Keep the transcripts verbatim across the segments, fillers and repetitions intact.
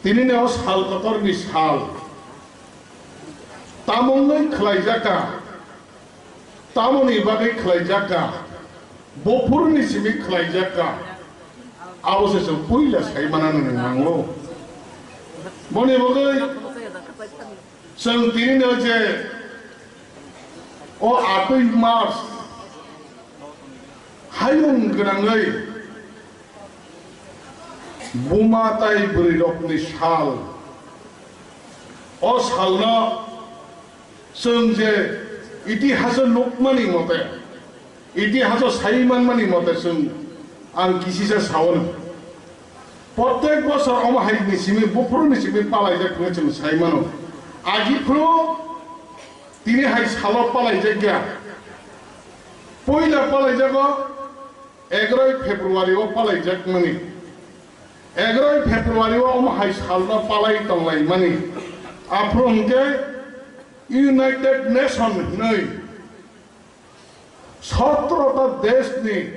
Tinini o sal kotorni sal, tamoni khlaijak kha, tamoni bagwi khlaijak kha, buphurni simi khlaijak kha, abo se chwng puila sai manani nango. Boni bagwi chwng tinino je o atwi March hayung gwnangwi buma tai bwrwirokni sal. O salno chwng je itihaso nukmani mote, itihaso sai manmani mote chwng ang kisisa saono. Prottek bosor omo hai ni simi, buphuru ni simi palaijak hwnwi chwng sai mano. Agi phuru tini hai salo palaijak ya. Puila palaijago egaroi February o palaijakmani. Egaroi February o omo hai salno palai tonglaimani. Aphuru hwnkhe United Nation hwnwi sotrota deshni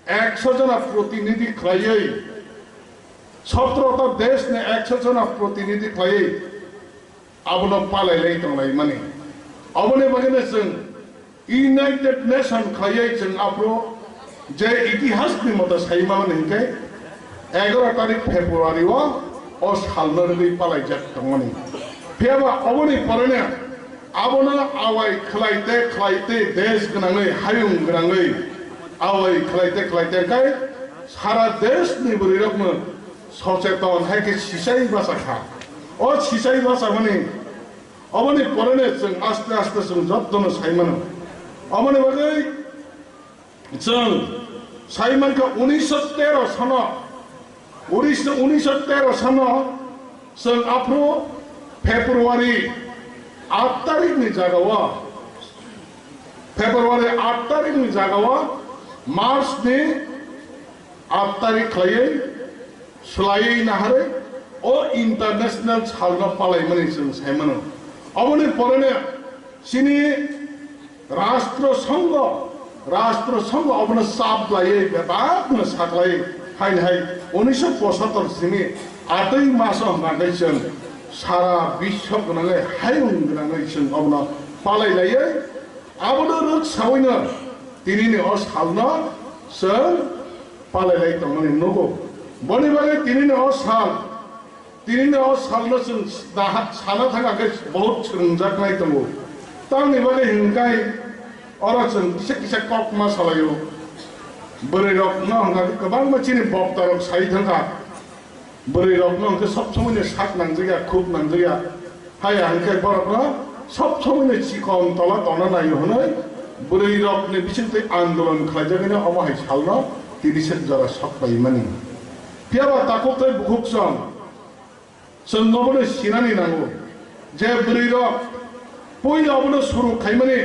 ekso jona protinidhi khlaiwi, sotrota deshni ekso jona protinidhi khlaiwi abono palailai tonglaimani. Aboni bagwino chwng United Nation khlaiwi chwng aphuru je itihasni moto sai mani hinkhe egaroi tarik February o o salno rwgwi palaijak tongmani. Phiyaba oboni poreno abono awai khlaite khlaite desh gwnangwi hayung gwnangwi awai khlaite khlaite khai sara deshni bwrwirokno socheton hai khe sisai bachakha. O sisai bachamani oboni poreno chwng aste aste chwng jottono sai mano. Oboni bagwi chwng sai mankha unisho tero sano, unisho, unisho tero sano chwng aphuru February aat tarikni jagao, February aat tarikni jagao March ni aat tarik khlaiwi swlaiwi naharwi o international salno palaimani chwng sai mano. Oboni poreno chini Rashtra Sangha, Rashtra Sangha obono chap laiwi bebakno saklaiwi haini hai unisho pochattor simi atwi maso hwnka khe chwng sara biswo gwnangwi hayung gwnangwi chwng obono palai laiwi abono rwk sawino tinini o salno chwng palai lai tongmani nugo. Boni bagwi tinini o sal Tinini o salno chwng daha-, sana thang khe bahut swrwngjaknai tongo. Tamni bagwi hwnkhai oro chwng kisa kisa kok ma salaio. Bwrwirokno hwnkhai kwbangma chini boktarok sai thangkha. Bwrwirokno hwnkhe sob somoino sak nangjakya, khuk nangjakya. Haya hwnkhai borokno sob somoino chikon tola tongna naio hwnwi bwrwirokni bisingtwi andolon khlaijagwino omo hai salno tini se jora sok paimani. Phiyaba takhuk tei bukhuk chwng, chwng obono sinani nango je bwrwirok puila obono suru khaimani,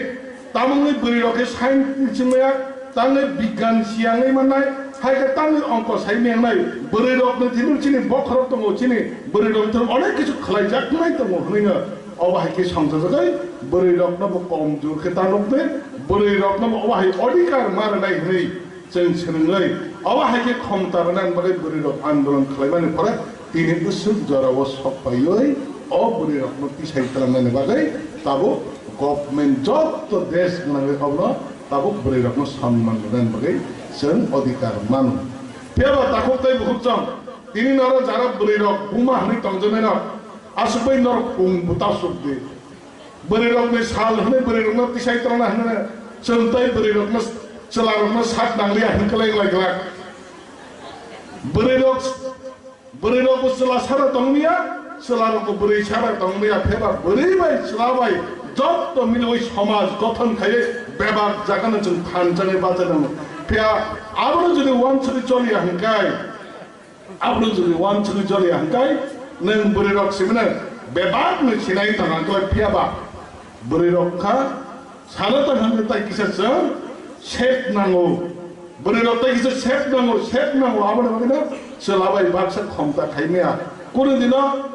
tamungni bwrwirok khe science maya, tangwi bigyan siyangwi mannai, hai khe tangwi ongko sai mengnai, bwrwirokni thini chini bokhorok tongo, chini bwrwirok thwng onek kichu khlaijaknai tongo hwnwi no obo hai khe songchajagai, bwrwirokno bo komjor khe ta nukdi, bwrwirokno bo obo hai odhikar ma rwnai hwnwi chwng swrwngwi, obo hai khe khomta rwnani bagwi bwrwirok andolon khlaimani pore tini bwswk jorao sok paiwi o bwrwirokno tisai twlangnani bagwi tabuk government jotto desh gwnangwi obono tabuk bwrwirokno sonman rwnani bagwi chwng odhikar mano. Phiyaba takhuk tei bukhuk chwng tini noro jara bwrwirok buma hwnwi tongjaknairok aswk bai norok pung buta sukdi. Bwrwirokni sal hwnwi bwrwirokno tisai twlangna hwnwi chwng tei bwrwirokno, chwlarokno sak nangliya hwnwi kwlai wnglaijak. Bwrwirok, bwrwirokbo chwla sara tongmiya, chwlarokbo bwrwi sara tongmiya, phiyaba bwrwi bai chwla bai jotto milwi somaj gothon khaiwi bebak jagano chwng thanchani bachai nango. Phiya abono jodi uansugwi choliya hwnkhai, Abono jodi uansugwi choliya hwnkhai nwng bwrwirok simino bebakno sinai tongkha, phiyaba bwrwirok kha sana tongkha hwnwi tai kisa chwng sep nango. Bwrwirok tai kisa sep nango, sep nango, aboni bagwino chwla bai baksa khomta khaimaya. Kunu dino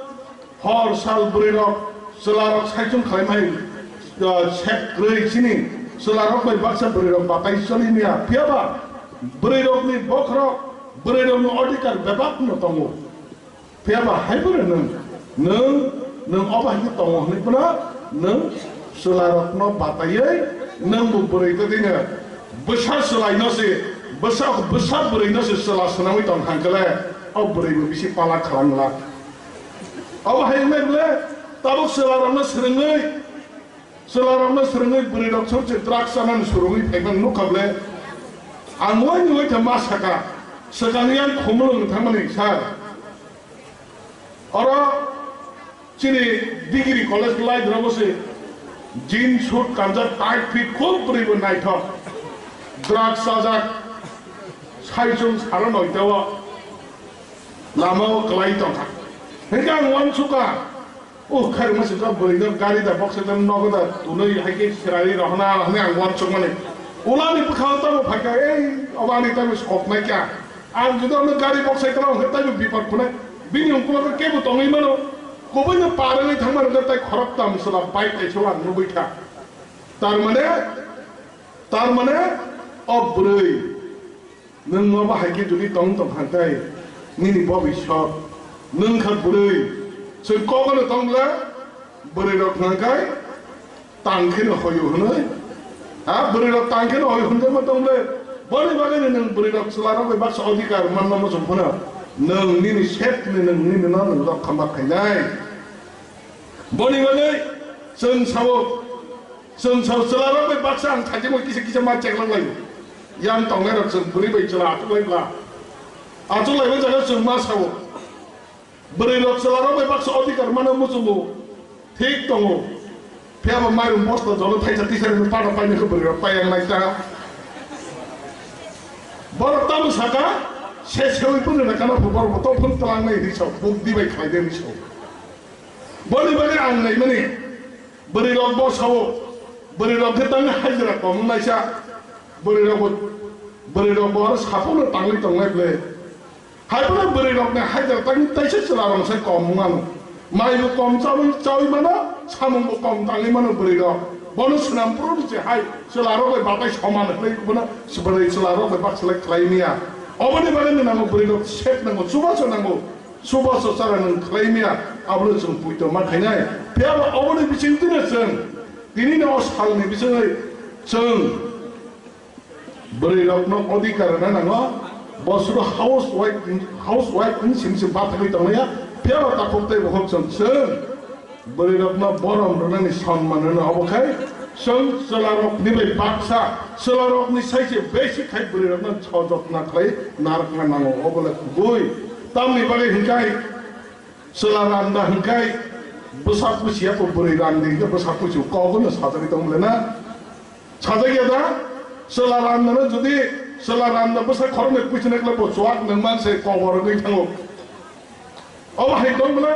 Hor sal bwrwirok, chwlarok saichung khlaimai, ah, sep kwrwi chini chwlarok bai baksa bwrwirok batai choli maya. Phiyaba bwrwirokni bokhorok, bwrwirokni odhikar bebakno tongo. Phiya ba hai phano nwng, nwng, nwng obo hai khe tongo hwnwi phano nwng chwlarokno bataiwi nwng bo bwrwi twi dino bwsa chwlaino se, bwsa, bwsa bwrwino se chwla swnamwi tong thang khe le, o bwrwi bo bisi pala khwlang glak. Obo hai wngwi le tabuk chwlarokno swrwngwi, chwlarokno swrwngwi bwrwirok sob se drugs chanani swrwngwi phaimani nukha ble. Ang uaini uaitha ma saka, swkang yang khumulwng thangmani sir. Oro chini degree college life rogo se jeans suit kanjak tight fit khub bwrwi bo naithok. Drugs chajak, saichung saro noitao lama o kwlai tongkha. Hinkhe ang uansukha, uh, khairokma swijak bwrwino gari da boksai da nogo da tunwi hai khe khirari rohna hwnwi ang uansukmani. Ulani bwkhao tamo phaikha, ei, obo ani tamo soknaikha. Ang jodi ono gari boksai kwlao hwnkhe taibo bipot phunai. Bini ukologo kebo tongwi mano. Kubuino par wngwi thangmani hwnkhe tai khoroktham chwla bike kaisa o ang nugwi kha. Tar mane, tar mane o bwrwi nwng obo hai khe jodi tong tong kha hwnkhe nini bobisot nwng kha bwrwi. Chwng kogono tong le bwrwirok hwnkhe tang kheno hoyo hwnwi. Ha, bwrwirok tang kheno hoyo hwnjakma tong le. Boni bagwi nwng bwrwirok chwlarok bai baksa odhikar manna muchung phano nwng nini setni nwng nini no nwng rokha ma khainai. Boni bagwi chwng sao, chwng sao chwlarok bai baksa ang thajimo kisa kisa ma cheklang lai. Yang tongnai rok chwng bwrwi bai chwla achuk lai bla. Achuk lai bai jaga chwng ma sao. Bwrwi rok chwla rok bai baksa odhikar mano muchungo thik tongo. Phiya bo mairum bosta jolo thaisa tisa rwgwi pada painai khe bwrwi rok pai yang nai ta. Borok tamo saka se sewi phunwi na kana phu borok bo to phun twlang nai hwnwi sao buk di bai khlai de hwnwi sao. Boni bagwi ang nai mani bwrwi rok bo sao bwrwi rok khe tang hajra kom wng naisa bwrwi rok bo bwrwi rok bo aro saphung no tangwi tong nai ble. Hai phano bwrwi rok ni haidar tang taisa chwla rok sai kom wng mano. Mai bo kom chawi chawi mano, samung bo kom tangwi mano bwrwi rok. Bono swnam phuru se hai chwla rok bai batai soman hwnwi bono bwrwi chwla rok bai bak selek khlai mia. Oboni bagwi no nango bwrwi rok sep nango, chubachu nango, chubachu chara nang khlai mia. Abono chwng puito ma khainai. Phiya bo oboni bising twi no chwng tini no o sal ni bisingwi chwng bwrwi rokno odhikar rwna nango, bosoro housewife, housewife wng simi se bathagwi tonglaiya, phiya ba takhuk tei bukhuk chwng chwng bwrwi rokno borom rwnani sonman rwna obo khai chwng chwla rokni bai baksa chwla rokni sai se besi khai bwrwi rokno sojotna khlai narwkna nango obo le kubui tamni bagwi hinkhai Chwla randa hwnkhe bwsa pusiya bo bwrwi randi hwnkhe bwsa pusi kogono sajagwi tongmole na? Sajagya da? Chwla randa no jodi chwla randa bwsa khoroknwi pusi naikla bo chuak nang manse kobor wngwi thango. Obo hai tongmole?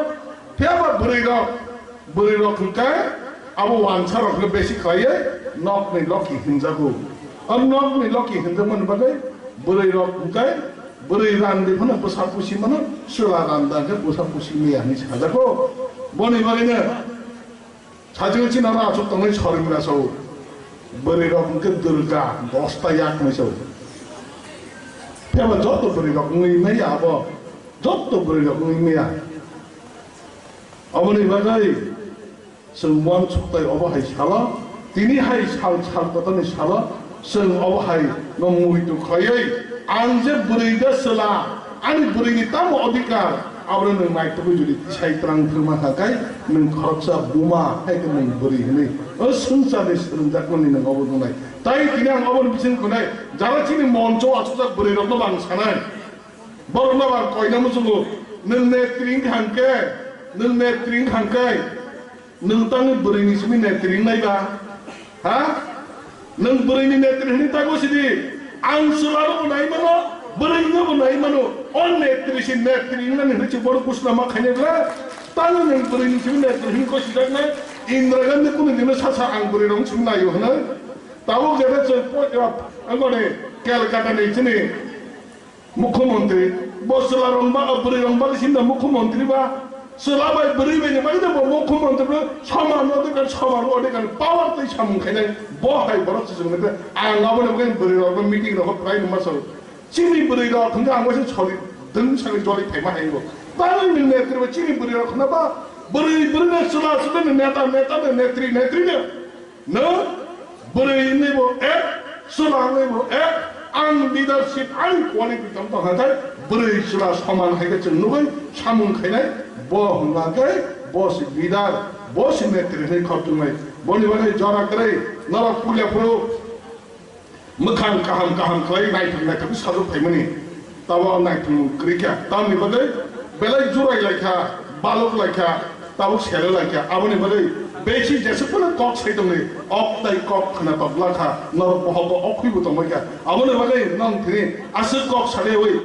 Phiya ba bwrwi rok, bwrwi rok hwnkhe abo wansa rok no besi khlaiwi nokni loki hinjago. O nokni loki hinjakmani bagwi bwrwi rok hwnkhe Bwrwi randi phano bwsa pusi mano, chwla randa khe bwsa pusi maya hinwi sajago. Boni bagwino sajwk chini aro aswk tongnai sorimra sao. Bwrwi rok hwnkhe dwrwkha dosta yak hinwi sao. Phiya ba joto bwrwi rok wngwi maya abo. Joto bwrwi rok wngwi maya. Aboni bagwi Chwng uansuk tai obo hai salo, tini hai sal, sal kotorni salo chwng obo hai no muitu khlaiwi, ang je bwrwi da chwla, ani bwrwini tamo odhikar, abono nwng naitugwi jodi tisai twlang thwngma kha khe, nwng khoroksa buma hai khe nwng bwrwi hwnwi o swngcharni swrwngjakmani nwng obo wngnai. Tai tini ang oboni bising khwnai, jara chini moncho achukjak bwrwi rokno bo ang sanai. Borokno ba koina muchungo, nwng netri wngkha hwnkhe, nwng netri wngkha hwnkhe, nwng tangwi bwrwini simi netri wngnai ba? Ha? Nwng bwrwini netri hwnwi tagwi sidi, ang chwlano bo nai mano, bwrwino bo nai mano, o netri si netri wngnani hwnwi se borok gusna ma khainai bwle, tangwi nwng bwrwini simi netri hwnwi kosijaknai, Indira Gandhi kunu dino sasa ang bwrwirokni simi naio hwnwi, tabuk jebe chwng po-, angoni Calcutta ni chini Mukhyamantri, bo chwla rok ba, bwrwi rok ba, sinda mukhyamantri ba, chwla bai bwrwi bai ni bagwi bo mukhyamantri ba, soman no de kan, soman no de kan, power tei samung khainai, bo hai borok se chwng de, ang abo ni bagwi bwrwi rok meeting rok khlai numa chwng. Chini bwrwi rok hwnkhe ang waisa choli. Thung sani joli phaima hai bo. Tani ni netri bo chini bwrwi rok khna ba. Bwrwi bwrwi no chwla chwla ni neta neta ni netri netri ni. No bwrwi ni bo ek, chwla ni bo ek. Ang leadership, ang quality tong tong hai bwrwi chwla soman hai khe chwng nugwi samung khainai. Bo hwnga khe bo si leader, bo si netri hai khortungnai. Boni bagwi jora kwrwi norok puila phuru. Mwkhang kaham kaham khlai naithok naithok sajwk phaimani. Tabo naithok kwrwi kha. Tamni bagwi belai jurai lai kha, balok lai kha, tabuk sele lai kha. Aboni bagwi besi jesuk phano kok sai tongni, ok tai kok khna tok la kha. Norok bohok bo ok khwi bo tong bai kha. Aboni bagwi nong thini aswk kok sale oi.